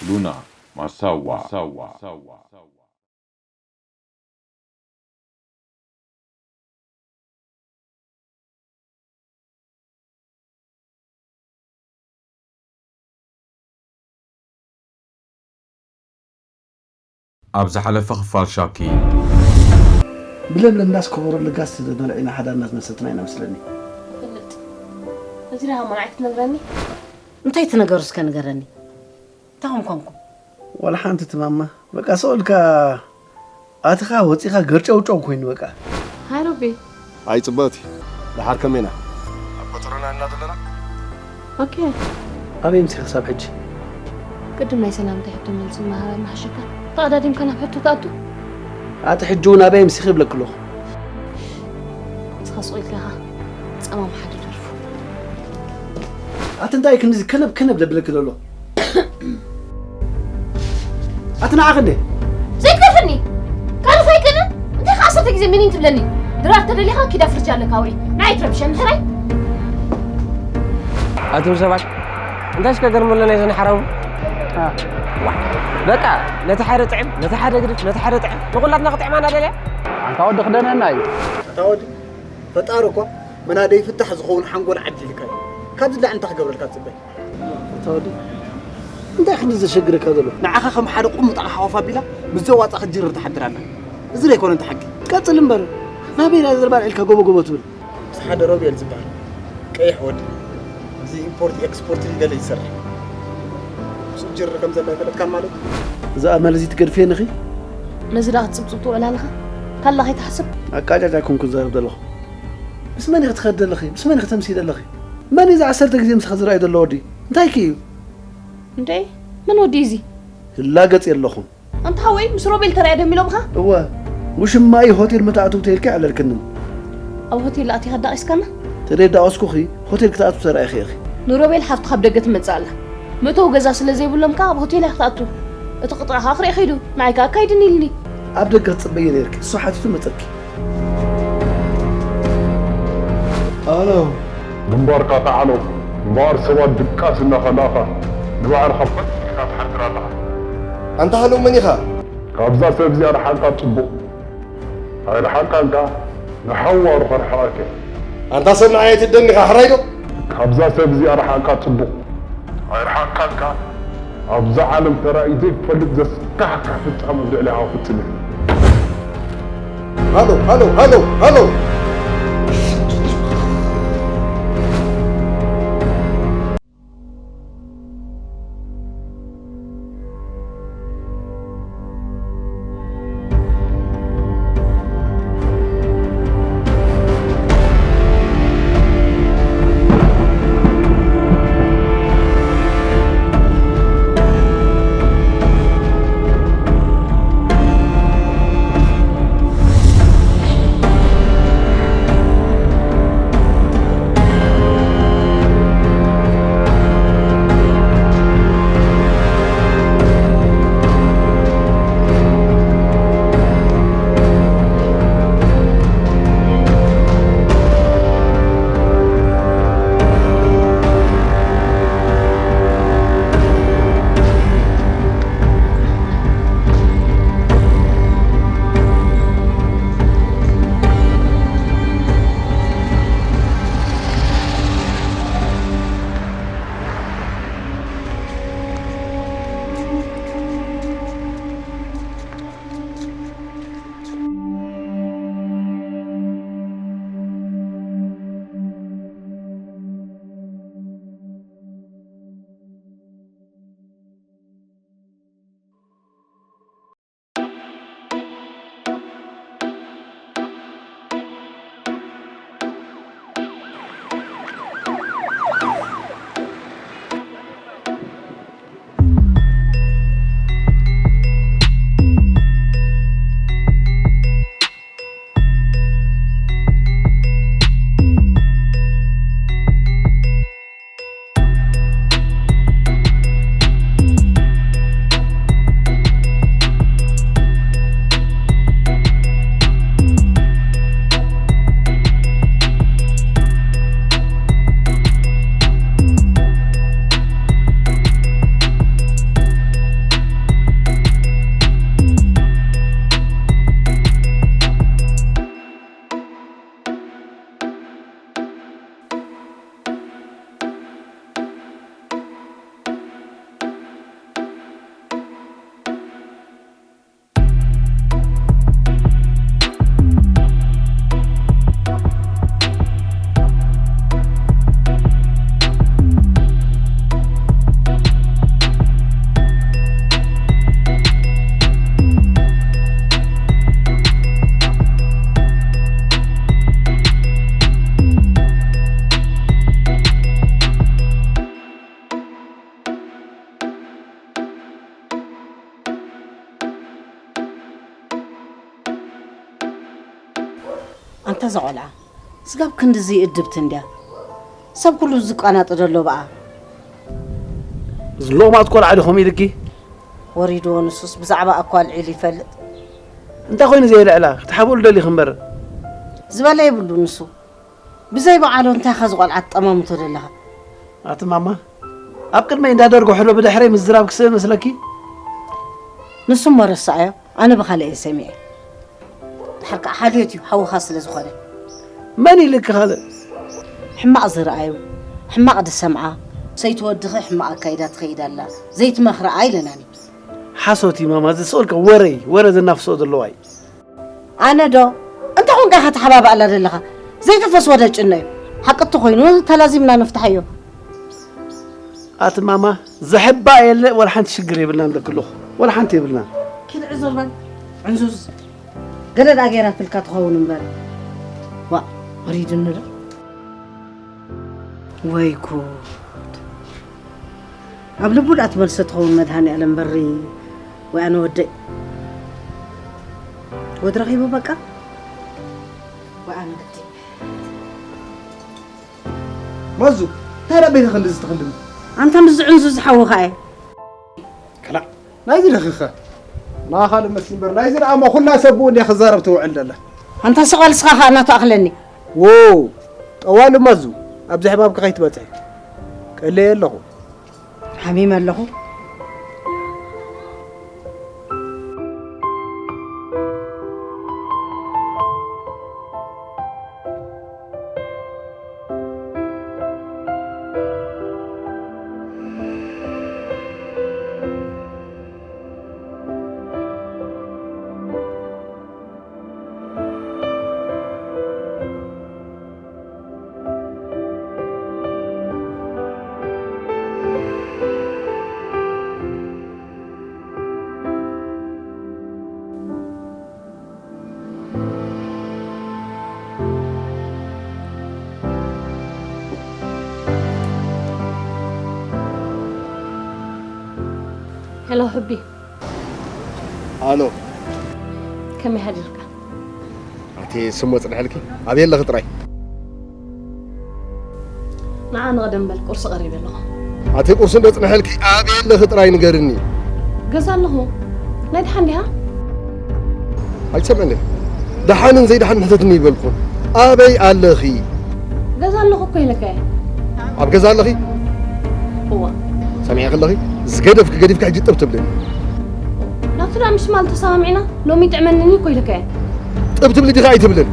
ሉና ማሳዋ። ኣብ ዝሓለፈ ክፋል ሻኪ። ብለምለም ዳስ ከበሮ ልጋስ ስለ ዝበልዕ ኢና ሓዳርና ዝመሰረትና ኢና መስለኒ። ፍልጥ። እዚ ደኣ ማን ኣይትነግረኒ? እንታይ ትነገሩ እስከ ንገረኒ? እንታይ ኾንኩም? ዋላ ሓንቲ ትማማ በቃ ስቕ ኢልካ ኣትኻ ወፂኻ ገርጨውጨው ኮይኑ በቃ። ሃይ ሮቢ። ኣይ ፅብቕቲ፣ ደሓር ከመይ ኢና? ኣብ ቆፀሮና ኢና ዘለና። ኦኬ። ኣበይ ምሲ ክሳብ ሕጂ? ቅድም ናይ ሰላምታ ሕቶ መልሲ ምሃብ ኣይመሓሸካ? ተቐዳዲምካ ናብ ሕቶ ትኣቱ? ኣቲ ሕጂ እውን ኣበይ ምሲ ክብለክ ኣለኹ። ንስኻ ስቕ ኢልካ ኢኻ ጸማም ሓደ ደርፉ። ኣቲ እንታይ ክንዚ ከነብ ከነብ ለብለክ ዘሎ? ኣቲ ንዓኽ እንዴ? ዘይትገርፍኒ ካልፍ ኣይክእልን እንታይ ከዓ ዓሰርተ ግዜ ምኒን ትብለኒ? ድራር ተደሊኻ ኪዳ ፍርጃ ኣለካ ውዒ ንዓይ ትረብሸ ምሕራይ። ኣቱም ሰባት እንታይ እስከ ገርመለና ይዘን ሓራሙ። በቃ ነቲ ሓደ ጥዕም ነቲ ሓደ ግድፍ ነቲ ሓደ ጥዕም ንኹላትና ክጥዕማና ደልያ። ኣንታ ወዲ ክደነና እዩ። እታ ወዲ ፈጣሪ እኳ መናደይ ፍታሕ ዝኸውን ሓንጎል ዓዲልካ እዩ። ካብዚ ላዕሊ እንታይ ክገብረልካ ትፅበይ? እታ ወዲ እንታይ ክንዲ ዘሸግረካ ዘሎ? ንዓኻ ከም ሓደ ቁሙጣ ሓወፍ ኣቢላ ምስ ዘዋፃ ክትጅርር ትሓድር ኣላ። እዚ ዘይኮነ እንተ ሓቂ። ቀፅል እምበር ናበይ ኢና ዘርባ ኣልዒልካ ጎቦ ጎቦ ትብል? ምስ ሓደ ሮቤል ዝበሃል ቀይሕ ወዲ እዚ ኢምፖርት ኤክስፖርት ገለ ይሰርሕ። ምስኡ ትጅርር ከም ዘላ ይፈለጥካን ማለት እዩ። እዛ ኣመል እዚ ትገድፍየኒ ኺ? ነዚ ደኣ ክትፅብፅብ ትውዕል ኣለኻ? ካላ ከይትሓስብ። ኣቃጫጫ ኮንኩ ዝዛረብ ዘለኹ። ምስ መን ኢኺ ትኸዲ ዘለኺ? ምስ መን ኢኺ ተምሲ ዘለኺ? መን እዩ እዚ ዓሰርተ ግዜ ምሳኺ ዝረኣይ ዘሎ ወዲ? እንታይ ከ እዩ? እንዴ መን ወዲ እዚ? ይላገጽ የለኹን። ኣንታ ሓወይ ምስ ሮቤል ተራእየ ደሚሎምኻ? እወ ውሽማ እዩ ሆቴል መታእትው ተይልኪ ኣለልክንን። ኣብ ሆቴል ኣቲኻ ዳቒስካና? ተደይ ዳቐስኩኺ ሆቴል ክትኣትው ተራኢኺ ኢኺ። ንሮቤል ሓፍቱ ካብ ደገ ትመጽእ ኣላ። መእተዊ ገዛ ስለ ዘይብሎም ከኣ ኣብ ሆቴል እያ ክትኣቱ። እቲ ቅጥራ ከኣ ክርኢ ከይዱ ንዓይ ከኣ ኣካይድኒ ኢልኒ። ኣብ ደገ ክትጽበዪ ነይርኪ እሱ ሓቲቱ መጸኪ። ኣሎ ግንባርካ ተዓሎ እምበኣር ሰባት ድቃስ እናኸላእኻ ንባዕልኻ ፈጢርካ ትሓድር ኣለኻ። ኣንታ ሃሎ መን ኢኻ? ካብዛ ሰብ እዚኣ ርሓቕካ ጽቡቕ። ኣይርሓቕካን ከኣ ንሓዋሩ ከርሕቐካ እየ። ኣንታ ሰብ ንዓይ ኣይትደኒ ኢኻ ሕራይ ዶ? ካብዛ ሰብ እዚኣ ርሓቕካ ጽቡቕ። ኣይርሓቕካን ከኣ ኣብዛ ዓለም ተራእዩ ዘይፈልጥ ዘስካሕክሕ ፍጻመ ኣብ ልዕሌኻ ክፍጽም እየ። ሃሎ ሃሎ ሃሎ ሃሎ። ኣንታ እዛ ቆልዓ ስጋብ ክንድዚ እድብቲ እንድያ። ሰብ ኩሉ ዝቃናጥ ደሎ ብኣ። ዝሎማት ቆልዓ ዲኹም ኢልኪ? ወሪድዎ ንሱስ ብዛዕባ እኳ ኣልዒሉ ይፈልጥ። እንታይ ኮይኑ ዘየልዕላ? ክትሓብእሉ ደሊኺ እምበር። ዝበለ የብሉ ንሱ። ብዘይ በዓሉ እንታይ ኢኻ ዝቆልዓ ትጠማምቶ ደለኻ? ኣቲ ማማ፣ ኣብ ቅድመይ እንዳደርጎ ሕሎ ብድሕረይ ምዝራብ ክስእ መስለኪ? ንሱ እሞ ረስዓዮ፣ ኣነ ብኻልእ እየ ሰሚዐ። ድሓር ከዓ ሓልዮት እዩ፣ ሓውኻ ስለ ዝኾነ። መን ኢልኪ ካልእ? ሕማቕ ዝረኣዩ፣ ሕማቕ ዝሰምዓ። ሰይቲ ወድኺ ሕማቕ ኣካይዳ ትኸይድ ኣላ፣ ዘይትመኽርኣ ኢለናኒ። ሓሶት እዩ ማማ፣ ዝስእልካ ወረ እዩ፣ ወረ ዘናፍስኦ ዘለዋ እዩ። ኣነ ዶ? እንታይ ኾንካ ኢኻ ተሓባብኣላ ዘለኻ? ዘይተፈስወ ደጭኖ እዩ። ሓቂ እንተኾይኑ ተላዚምና ንፍትሓዮ። ኣቲ ማማ፣ ዘሕባእ የለ፣ ወላ ሓንቲ ሽግር የብልናን፣ ደቂ ኣለኹ፣ ወላ ሓንቲ የብልናን። ኪድ ዕዙር በል፣ ዕንዙዝ። ገለ ደኣ ገይራትልካ ትኸውን እምበር። ዋእ፣ ወሪዱኒ ዶ? ወይ ጉድ። ኣብ ልቡ ደኣ ትመልሶ ትኸውን መድሃኒኣለም በሪ፣ ወይ ኣነ ወደይ። ወድ ረኺቡ በቃ። ወይ ኣነ ግዲ። መዙ፣ እንታይ ደኣ ቤትኺ ክንድዚ ትኽልሚ? ኣንታ ምስዚ ዕንዙዝ ሓውኻ እየ። ከላእ፣ ናይዚ ደኺኸ? ንዓ ካልእ መስሊ እምበር፣ ናይዚ ደኣ እሞ ኩላ ሰብ ብኡ እንድያ ክዛረብ ትውዕል ደላ። ኣንታ ስቕ በል ንስኻ ኸኣ ናቱ ኣኽለኒ። ዎ፣ ጠዋሊ መዙ፣ ኣብዚ ሕማምኪ ከይትበጽሒ። ቀልየ ኣለኹ። ሓሚመ ኣለኹ። ሄሎ፣ ሕቢ። ኣሎ። ከመይ ሓዲርካ? ኣቲ ስሞ ጽንሐልኪ? ኣበይ ኣለኺ ጥራይ? ንዓ ንቕደም በል፣ ቁርሲ ቀሪበ ኣለኹ። ኣቲ ቁርሲ እንዶ ጽንሐልኪ፣ ኣበይ ኣለኺ ጥራይ ንገርኒ። ገዛ ኣለኹ። ናይ ደሓን ዲኻ? ኣይትሰምዕን ዲኺ? ደሓንን ዘይደሓንን ሕተትኒ ይበልኩ። ኣበይ ኣለኺ? ገዛ ኣለኹ እኮ ኢለካ እየ። ኣብ ገዛ ኣለኺ? እዋ። ሰሚዐ ከለኺ፣ ዝገደፍኪ ገዲፍኪ ሕጂ ጥብ ትብልኒ። ናቱ ደኣ ምስ ማል ተሰማሚዕና፣ ሎሚ ይጥዕመኒ እኮ ኢለካ እየ። ጥብ ትብሊ ዲኻ ኣይትብልን?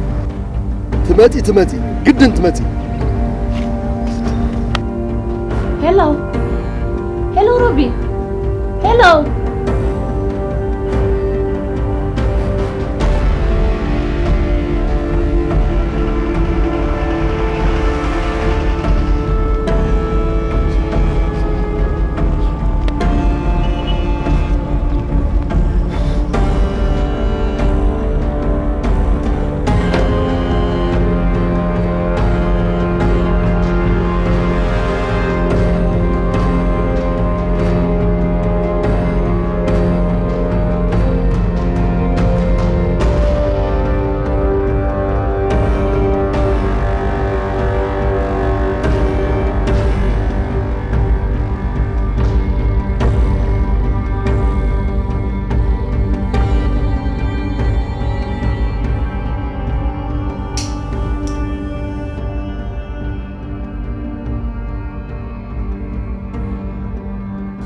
ትመጺ፣ ትመጺ፣ ግድን ትመጺ። ሄሎ። ሄሎ ሮቢ። ሄሎ።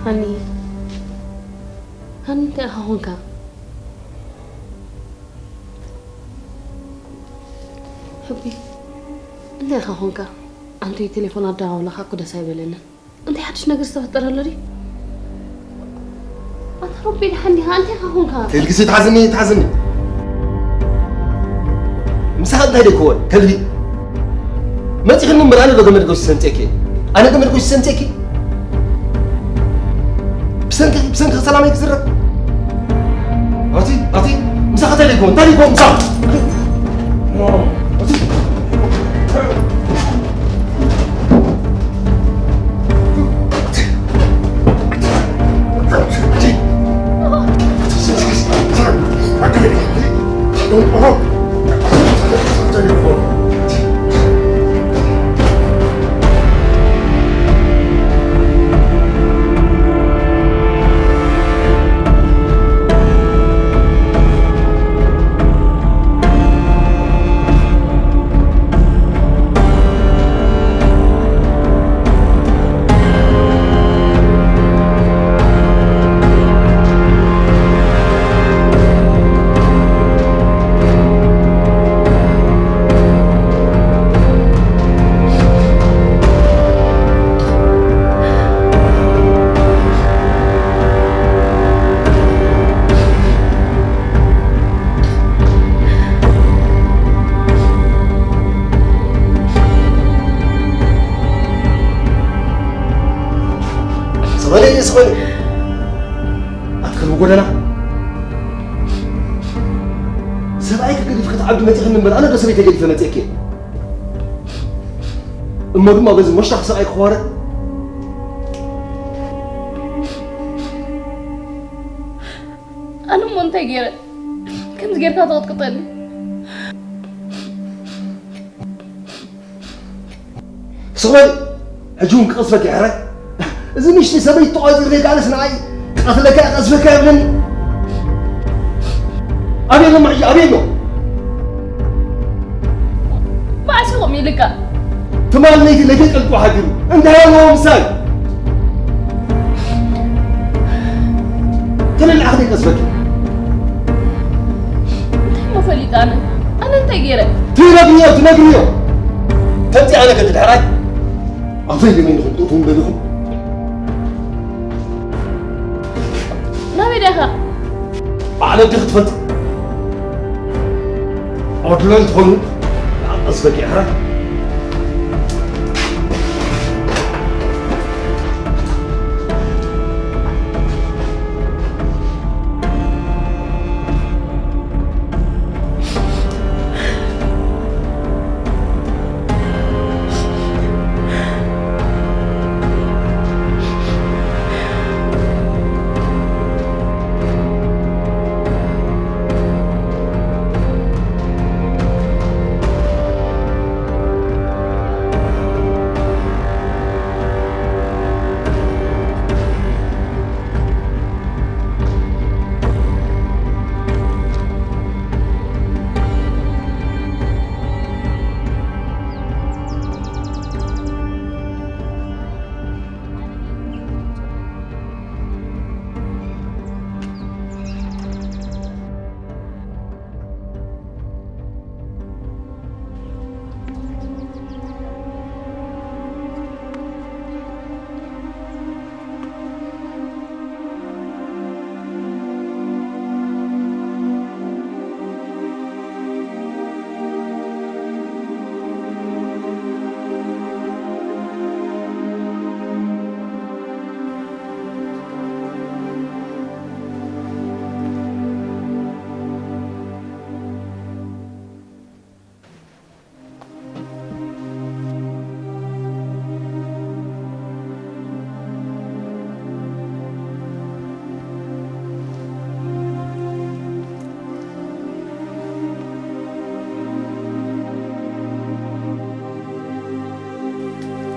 ሃኒ፣ ሃኒ፣ እንታይ ኢኻ ኾንካ? ሕቢ፣ እንታይ ኢኻ ኾንካ? ኣንቱይ ቴሌፎን ኣደዋውላኻ እኮ ደስ ኣይበለንን። እንታይ ሓድሽ ነገር ዝተፈጠረ ኣሎ ድዩ? ኣታ ሮቢ፣ ደሓን ዲኻ? እንታይ ኢኻ ኾንካ? ተልግሲ፣ ትሓዝኒ፣ ትሓዝኒ። ምሳኻ እንታይ ደይኮወል? ከልቢ። መጺኽኒ እምበር ኣነ ዶ ገመድ ጎሲ ሰንጤኪ? ኣነ ገመድ ጎሲ ሰንጤኪ? ብሰንኪ፣ ብሰንኪ ሰላመይ ክዝረብ? ኣቲ፣ ኣቲ፣ ምሳኻ እንታይ ደይኮወል? እንታይ ደይኮወል ምሳኻ? ኣቲ። ጎደና ሰብኣይ ክገድፍ ክትዓብዲ መፂኽኒ እምበር ኣነ ዶ ሰበይተይ ገዲፈ መፂእኪ? እሞ ድማ በዚ ሞሽታኽ ሰብኣይ ክኸዋረ? ኣነ እሞ እንታይ ገይረ ከምዚ ጌርካ ተቕጥቅጠኒ? ስቕ በል። ሕጂ እውን ክቐዝፈካ ይሕራይ። እዚ ንእሽተይ ሰበይቲ ተቖጺርለይ ከኣነስ ንዓይ ክቐትለካ ክቐዝፈካ ይብለኒ። ኣበይ ኣሎ ሕጂ? ኣበይ ኣሎ? መዓስ ኢኹም ኢልካ? ትማል ለይቲ ለይቲ ጠልቁ ሓዲሩ። እንታይ ኣለዎ ምሳይ? ተለልዓ ክደይ ቀዝፈኪ። እንታይ እሞ ፈሊጠ ኣነ? ኣነ እንታይ ገይረ? ትነግርዮ፣ ትነግርዮ። ከምዚ ኣነ ከትድሕራይ? ኣፈይ ደመይ ንኽትጥፉ እምበልኹም። ናበይ ዲኻ? ባዕለ ዲኺ ትፈልጢ? ኣድሎ እንትኾኑ፣ ንኣቐስ በቂዕኻ።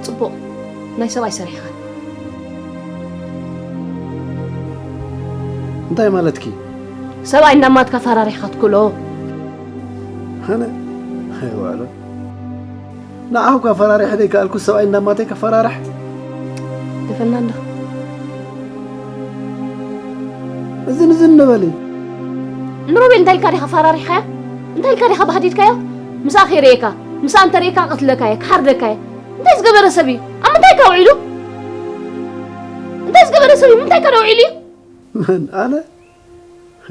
ጽቡቕ፣ ናይ ሰብኣይ ሰሪሕኻ። እንታይ ማለትኪ? ሰብኣይ እናማትካ ፈራሪሕካ ትክሎ። ኣነ? ኣይዋዕሎ። ንዓኹ ከፈራርሕ ዘይከኣልኩ ሰብኣይ እናማተይ ከፈራርሕ? ደፈና እንዳ። እዝን እዝን ንበሊ። ንሮቤል እንታይ ኢልካ ዲኻ ፈራሪሕካዮ? እንታይ ኢልካ ዲኻ ባህዲድካዮ? ምሳኣ ከይርእየካ፣ ምሳኣ እንተርእየካ ክቐትለካየ፣ ክሓርደካየ። እንታይ ዝገበረ ሰብ እዩ? ኣብ ምንታይ ከ ውዒሉ? እንታይ ዝገበረ ሰብ እዩ? ምንታይ ከ ውዒሉ እዩ? መን? ኣነ?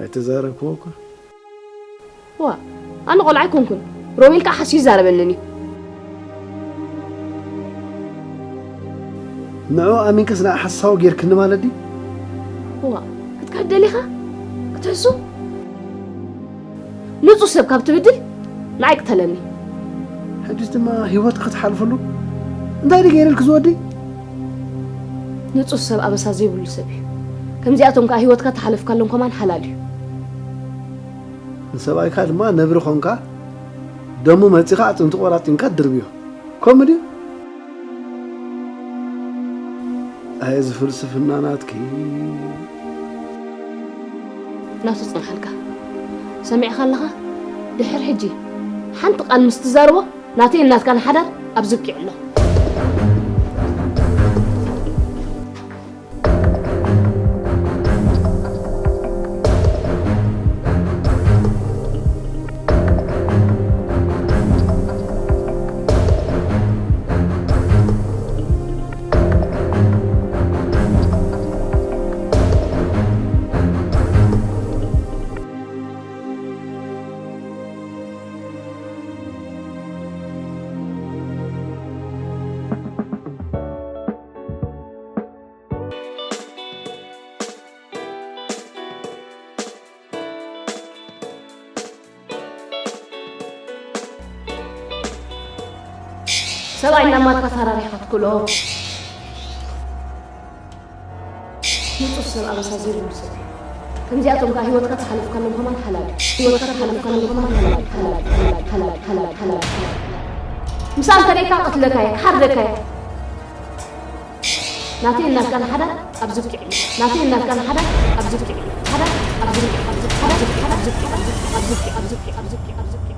ኣይተዛረብክዎ እኳ። ዋ፣ ኣነ ቆልዓ ኣይኮንኩን። ሮቤል ከኣ ሓስዩ ይዛረበንን እዩ። ንዕኡ ኣሚንክስ ንዓ ሓሳዊ ጌርክኒ ማለት ድዩ? ዋ፣ ክትክሕድ ደሊኻ? ክትሕሱ? ንጹህ ሰብ ካብ ትብድል ንዓይ ቅተለኒ። ሕጂስ ድማ ህይወትኪ ክትሓልፈሉ እንታይ ድዩ ገይረልኪ ዝወዲ? ንጹህ ሰብ ኣበሳ ዘይብሉ ሰብ እዩ። ከምዚኣቶም ከኣ ህይወትካ ተሓለፍካሎም ከማን ሓላል እዩ። ንሰብኣይካ ድማ ነብሪ ኾንካ ደሙ መጺኻ ኣጥንቱ ቆራጢምካ ትድርብዮ። ከምኡ ድዩ? ኣየ እዚ ፍልስፍና ናትኪ። ናቱ ጽንሓልካ። ሰሚዕኻ ኣለኻ? ድሕር ሕጂ ሓንቲ ቃል ምስ ትዛረቦ ናተይን ናትካን ሓዳር ኣብዚ ብቂዑ ኣሎ። ሰብኣይ እናማትካ ተራሪሕካ ትክሎ። ንጹህ ሰብ ኣበሳ ዘይብሉ ሰብ እዩ። ከምዚኣቶም ከኣ ህይወትካ ተሓለፍካሎም ከማን ሓላል እዩ። ህይወትካ ተሓለፍካሎም ከማን ሓላል እዩ። ሓላል እዩ። ሓላል እዩ። ሓላል እዩ። ሓላል እዩ። ሓላል እዩ። ሓላል እዩ። ምሳኣ እንተደይካ ቀትለካየ፣ ክሓርደካየ። ናተይ ናትካን ሓዳር ኣብዚ ብቂዕ እዩ። ናተይ ናትካን ሓዳር ኣብዚ ብቂዕ እዩ። ሓዳር ኣብዚ ብቂዕ፣ ኣብዚ ብቂዕ፣ ኣብዚ ብቂዕ፣ ኣብዚ ብቂዕ፣ ኣብዚ ብቂዕ፣ ኣብዚ ብቂዕ፣ ኣብዚ ብቂዕ፣ ኣብዚ ብቂዕ፣ ኣብዚ ብቂዕ።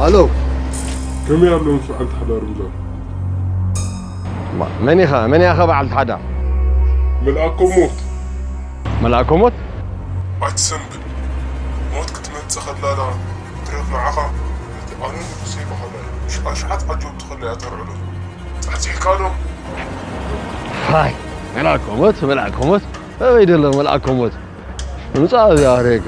ኣሎ። ከመይ ኣሎ ምስ በዓልቲ ሓዳር እዛ? ማ-፣ መን ኢኻ? መን ኢኻ በዓልቲ ሓዳር? መልኣከ ሞት። መልኣከ ሞት? ኣይትሰንብድ። ሞት ክትመጽእ ከላ ደኣ ትረፍ ንዓኻ። ነቲ ኣነ ንጉሰይ በሃላይ ሽዓሽዓት ዓጀብቲ ከላ እያ ተርዕዶ። ጸሕጺሕካ ዶ? ፋይ፣ መልኣከ ሞት፣ መልኣከ ሞት። ኣበይ ደሎ መልኣከ ሞት? ምጻእ እዚኣ ኣርእየካ።